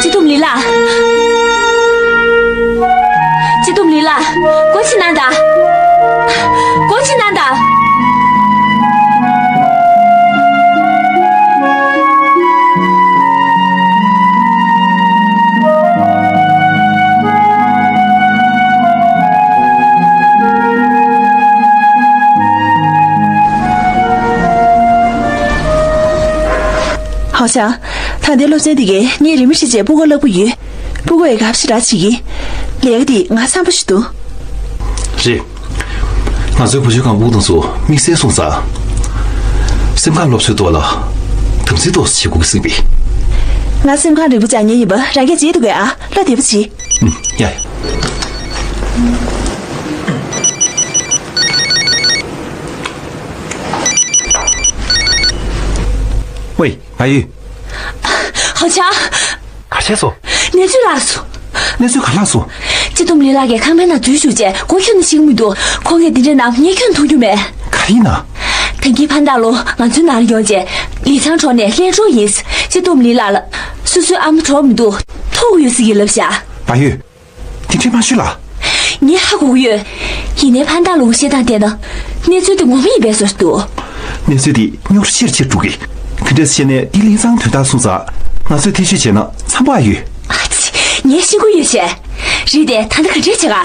ཅི་དུམ་ལི་ལ། ཅི་དུམ་ལི་ལ། སྒོ་ཕྱེ་གནང་དང་། སྒོ་ཕྱེ་གནང་དང་། ཧའོ་ཞང་། ད་ལྟའི་སློབ་ཚན་འདི་གའི་ངས་རིན་མེད་ཤི་བྱས་སྤུ་གུ་བསླབ་ཀྱི་ཡོད། སྤུ་གུ་ཡི་གབ་ཤི་ར་བྱེད་ཀྱི། ལས་ཀ་འདི་ང་འཚམ་པོ་ཞིག་འདུག་རེད། ང་ཚོའི་བུ་བཅོལ་ཁང་སྤུ་གུ་དང་ཚོ་དམིགས་བསལ་སོང་ཙང་། སེམས་ཁམས་སློབ་གསོའི་ཐོག་ལ་དམ་འཛིན་ཏོག་ཙམ་བྱེད་དགོས་ཀྱི་སྲིད་པས། ང་སེམས་ཁམས་རིག་པ་སྦྱང་མཁན་ཡིན་པ་རང་གིས་བརྗེད་འདུག་གས་ཨ། ལ་དེ་པ་བྱེད། ཨུམ། ཡ་ཡ། ཝེ། ཨ་ཡུ། ཧའོ་ཅང་། ག་རེ་བྱས་སོང་། གནས་ཚུལ་ལྷག་སོང་། གནས་ཚུལ་ག་རེ་ལྷག་སོང་། ཅི་ཏུམ་ལི་ལགས་ཀྱིས་ཁང་པའི་ནང་འཛུལ་བཅུག་བྱས་སྒོ་ཁྱོན་ནས་ཕྱེ་གི་མི་འདུག་ཁོང་གིས་འདི་འདྲའི་ནང་ངས་ཁྱོན་མཐོང་རྒྱུ་མེད། ག་རེ་ཡིན་ན། ད་གིན་ཕན་ཐག་ལོ་ང་ཚོའི་ནང་ལ་ཡོང་བྱས་ལི་ཚང་གྲོང་ནས་ལྷན་གྲོགས་ཡིན། ཅི་ཏུམ་ལི་ལགས་ལ་སོ་སོའི་ཨ་མ་གྲོངས་མི་འདུག་ཐུག་ཡོད་ཟེར་གྱི་ལབ་བཞག་ཨ་ཡོད། དེ་འདྲའི་མ་ཤོད་ལ། ངས་ཧ་གོ་གི་ཡོད། ཡིན་ནའི་ཕན་ཐག་ལུང་བཤད་སྟངས་བལྟས་ན། གནས་ཚུལ་དེ་ངོ་མ་ཡིན་པའི་བཟོ་འདུག་གནས་ཚུལ་འདི་རྙོག་དྲ་ཆེ་རུ་ཆེ་རུ་འགྲོ་གི། ག་འདྲས་བྱས་ནས་འདི་ལྷིང་སང་དོན་དག་སོང་ཙང་ང་ཚོས་ཐེ་བྱུས་བྱས་ན་འཚམས་པོ་ཨ་ཡོད། ཨ་ཙི། ངས་ཤེས་ཀྱི་ཡོད་བྱས། རེད་དེ། ད་ལྟ་ག་འདྲས་བྱེད་ག་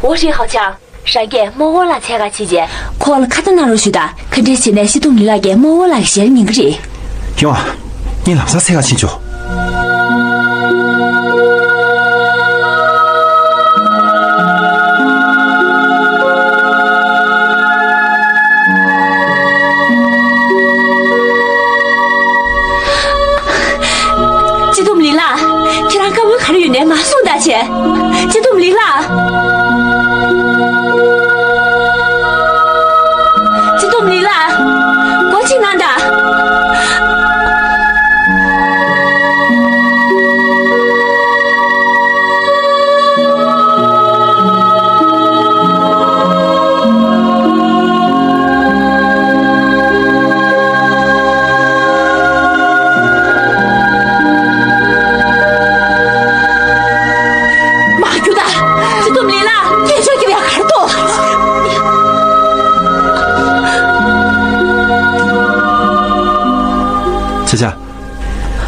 འོ་རེད། ཧའོ་ཆང་། རང་གིས་རྨོ་བོ་ལགས་འཚོལ་ག་ཕྱིན་བྱས། ཁོ་ལ་ཁ་ཏ་གནང་རོགས་ཞུ་དང་། ག་འདྲས་བྱས་ནས་སྤྱི་སྡོམ་ལི་ལགས་ཀྱིས་རྨོ་བོ་ལགས་ཀྱི་ཞལ་ཉན་གྱི་རེད། ཡོང་ཨ། ངས་ལམ་སང་འཚོལ་ག་ཕྱིན་ཆོག་སྤྱི་སྡོམ་ལི་ལགས། ཁྱེད་རང་བཀའ་མོལ་ག་རེ་ཡོད་ནའི་མར་གསུངས་དང་བྱས། སྤྱི་སྡོམ་ལི་ལགས། སྤྱི་སྡོམ་ལི་ལགས། སྒོ་ཕྱེ་གནང་དང་། མར་རྒྱུགས་དང་། སྤྱི་སྡོམ་ལི་ལགས། སྐད་ཅོར་རྒྱབ་ཡ་ག་རེ་འདུག་ཆ་ཆ།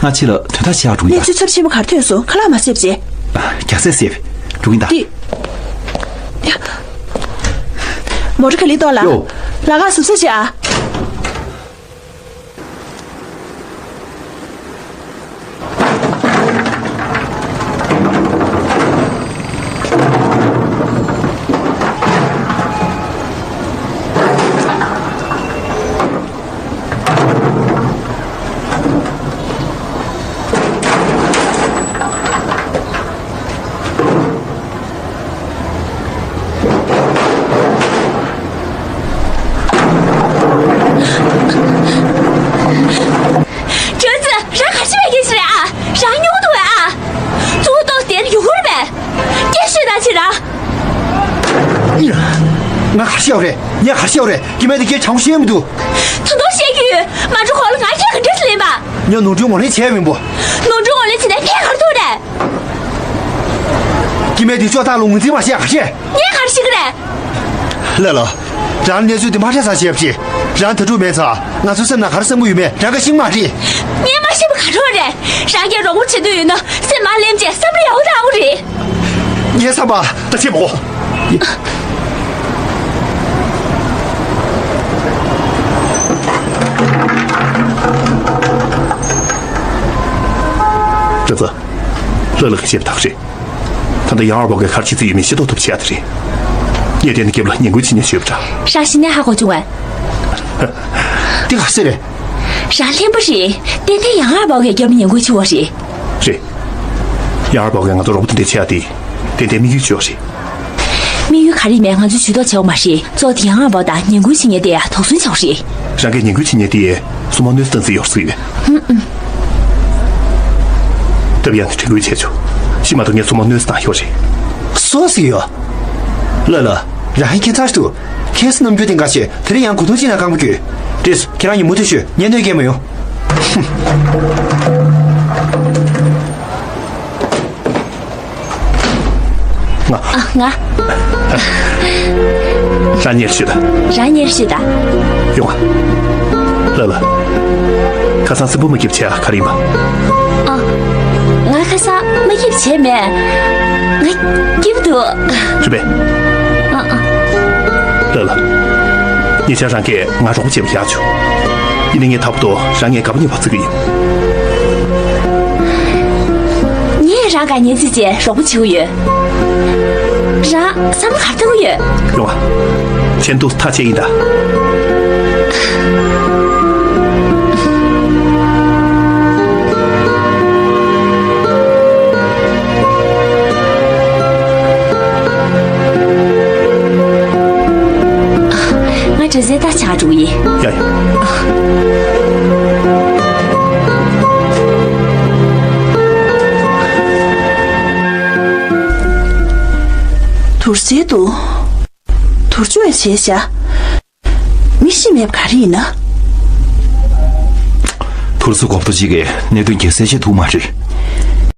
ང་ཕྱི་ལ་དོན་དག་ཅིག་ཡག་འགྲོ་གི་ཡིན་ད། གནས་ཚུལ་ཚབས་ཆེན་པོ་ག་རེ་ཐོན་སོང་། ཁ་ལག་མ་བཟས་པ་བྱས། རྒྱགས་སེ་བཟས་པས་འགྲོ་གི་ཡིན་ད། འདི། མོ་ཊ་ག་ལེར་གཏོང་ལ། ཡོ། ལག་ཁ་ཟུར་ཟ་བྱེད་ཨ། ཅོ་ཙི། རང་ག་རེ་བྱེད་པའི་སྐད་ཆ་རེད་ཨ། རང་སྨྱོ་གི་འདུག་པས་ཨ། གཙུག་ཏོག་དེར་ཡོང་གི་རེད་པས། སྐད་ཤོད་དང་ཕྱིར་ར། ང་ག་རེ་བཤད་པ་རེད། ངས་ག་རེ་བཤད་པ་རེད། སྐྱེ་དམན་དེ་སྐད་གྲགས་པོ་བཤད་མི་འདུག་ད་དུང་བཤད་ཀྱི་ཡོད། མ་འགྲོ་གོང་ལ་ང་ཁྱེད་ག་འདྲས་སེ་ལེན་པ། ངས་ནོར་འཁྲུལ་ངོས་ལེན་བྱས་མིན་པོ། ནོར་འཁྲུལ་ངོས་ལེན་བྱས་ནས་ཕན་ག་རེ་ཐོགས་རེད། སྐྱེ་དམན་དེ་ཅོག་ཏག་ལ་ངོས་འཛིན་མ་བྱས་ག་རེ་བྱས། ངས་ག་རེ་བྱེད་ཀྱི་རེད། ལགས་ལགས། རང་གནས་ཚུལ་འདི་མ་འཕྲད་ས་བྱས་པ་ཅི། རང་དྭ་ཕྲུག་མེད་ཙང་ང་ཚོའི་སེམས་ནང་ག་རེ་བསམ་གྱི་ཡོད་མེད་རང་གིས་ཤེས་ཀྱི་མ་རེད། ངས་མ་ཤེས་པ་ག་རེ་རེད། རང་གིས་རོགས་པ་བྱེད་འདོད་ཡོད་ན་སེམས་མར་ལེན་བྱས་བསམ་བློ་ཡག་པོ་བཏང་དགོས་རེད། ངས་བསམ་པ་ད་བྱེད་མ་གོ། བཀྲ་ཚེ། ལགས་ལགས། ཤེས་པ་ཐག་རེད། ད་ལྟ་ཡང་ཨར་པོ་གིས་ག་རེ་བྱེད་རྩིས་ཡོད་མེད་ཤེས་རྟོགས་ཐུབ་བྱས་ཡ་དེ་རེད། ངས་དེ་ནས་རྒྱབ་ལ་ངན་སྐུལ་བྱེད་ཉེན་ཡོད་པ་འདྲ། རང་གཞི་ནས་ཧ་གོ་བྱུང་ངས། འདི་ག་རེ་རེད། རང་ལྷན་པ་རེད། ཏན་ཏན་ཡང་ཨར་པོ་གིས་རྒྱབ་ལ་ངན་སྐུལ་བྱས་པ་རེད། རེད། ཡང་ཨར་པོ་གིས་ང་ཚོ་རོགས་པ་དེ་འདྲ་བྱེད་ཡ་དེ། ཏན་ཏན་དམིགས་ཡུལ་ཅིག་ཡོད་རེད། དམིགས་ཡུལ་ག་རེ་ཡིན་མིན་ང་ཚོས་ཇུས་གཏོགས་བྱེད་དགོས་མ་རེད། གཙོ་བོ་དེ་ཡང་ཨར་པོ་དང་ངན་སྐུལ་བྱེད་མཁན་དེ་ཡ་དོགས་ཟོན་བྱེད་དགོས་རེད། རང་གིས་ངན་སྐུལ་བྱེད་མཁན་དེ་ཡ་སྲུང་མ་གནོད་འཚེ་བཏང་རྩིས་ཡོད་རེད་ཟེར་གྱི་ཡོད། ཧུམ་ཧུམ། སྟབས་ཡག་ནས་དྲན་སྐུལ་བྱས་ཆོག་ཤི་མ་གཏོགས་ངས་སྲུང་མ་གནོད་འཚེ་བཏང་ཡོད་རེད། སོ་སོ་ཡོད། ལགས་ལགས། རང་ཧན་ཁྱད་མཚར་འདུག་ཁེ་སི་རྣམ་འགྱུར་དེ་འགའ་ཞིག་དེ་རིང་ཡང་གོ་ཐུག་ཅིག་ན་རྐང་པ་བརྒྱུད། བྲིས། ཁྱེད་རང་གཉིས་མུ་མཐུད་བཞུགས། ངས་གནོད་སྐྱེལ་མ་ཡོང་། ང་། ཨ། ང་། རང་གཉིས་བཞུགས་དང་། རང་གཉིས་བཞུགས་དང་། ཡོང་ང་། ལགས་ལགས། ཁ་སང་སྲིན་པོ་མ་སྐྱིད་པ་བྱས་ག་རེ་ཡིན་པ། ཨ། ང་ཁ་སང་མ་སྐྱིད་པ་བྱས་མེད། ང་སྐྱིད་པོ་འདུག་རེད་པས། ཨ་ཨ། ལགས་ལགས། ཉེ་ཆར་རང་གིས་ང་རོགས་པ་བྱས་པ་ཡག་བྱུང་། ཡིན་ནའི་ངས་ད་བར་དུ་རང་ངའི་དགའ་པོ་ཉེས་པ་བརྩི་གི་ཡིན། ངས་རང་དགའ་ཉེ་བརྩི་བྱས་རོགས་པ་བྱེད་ཀྱི་ཡོད། རང་བསམ་བློ་ག་རེ་བཏང་གི་ཡོད། ཡོང་ང་། ཆེན་ཏུ་ཐག་བཅད་ཡིན་ད། ང་དྲི་ཟའི་རྟ་ཆག་འགྲོ་གི་ཡིན། ཡ་ཡ། དུར་སའི་དུ། དུར་ཆུ་བས་བྱས་བྱ། མི་ཤི་མེད་པ་ག་རེ་ཡིན་ན། དུར་སའི་གོ་ཐོས་གཅིག་གིས་གནད་དོན་གྱི་གསལ་བཤད་ཐུབ་མ་རེད།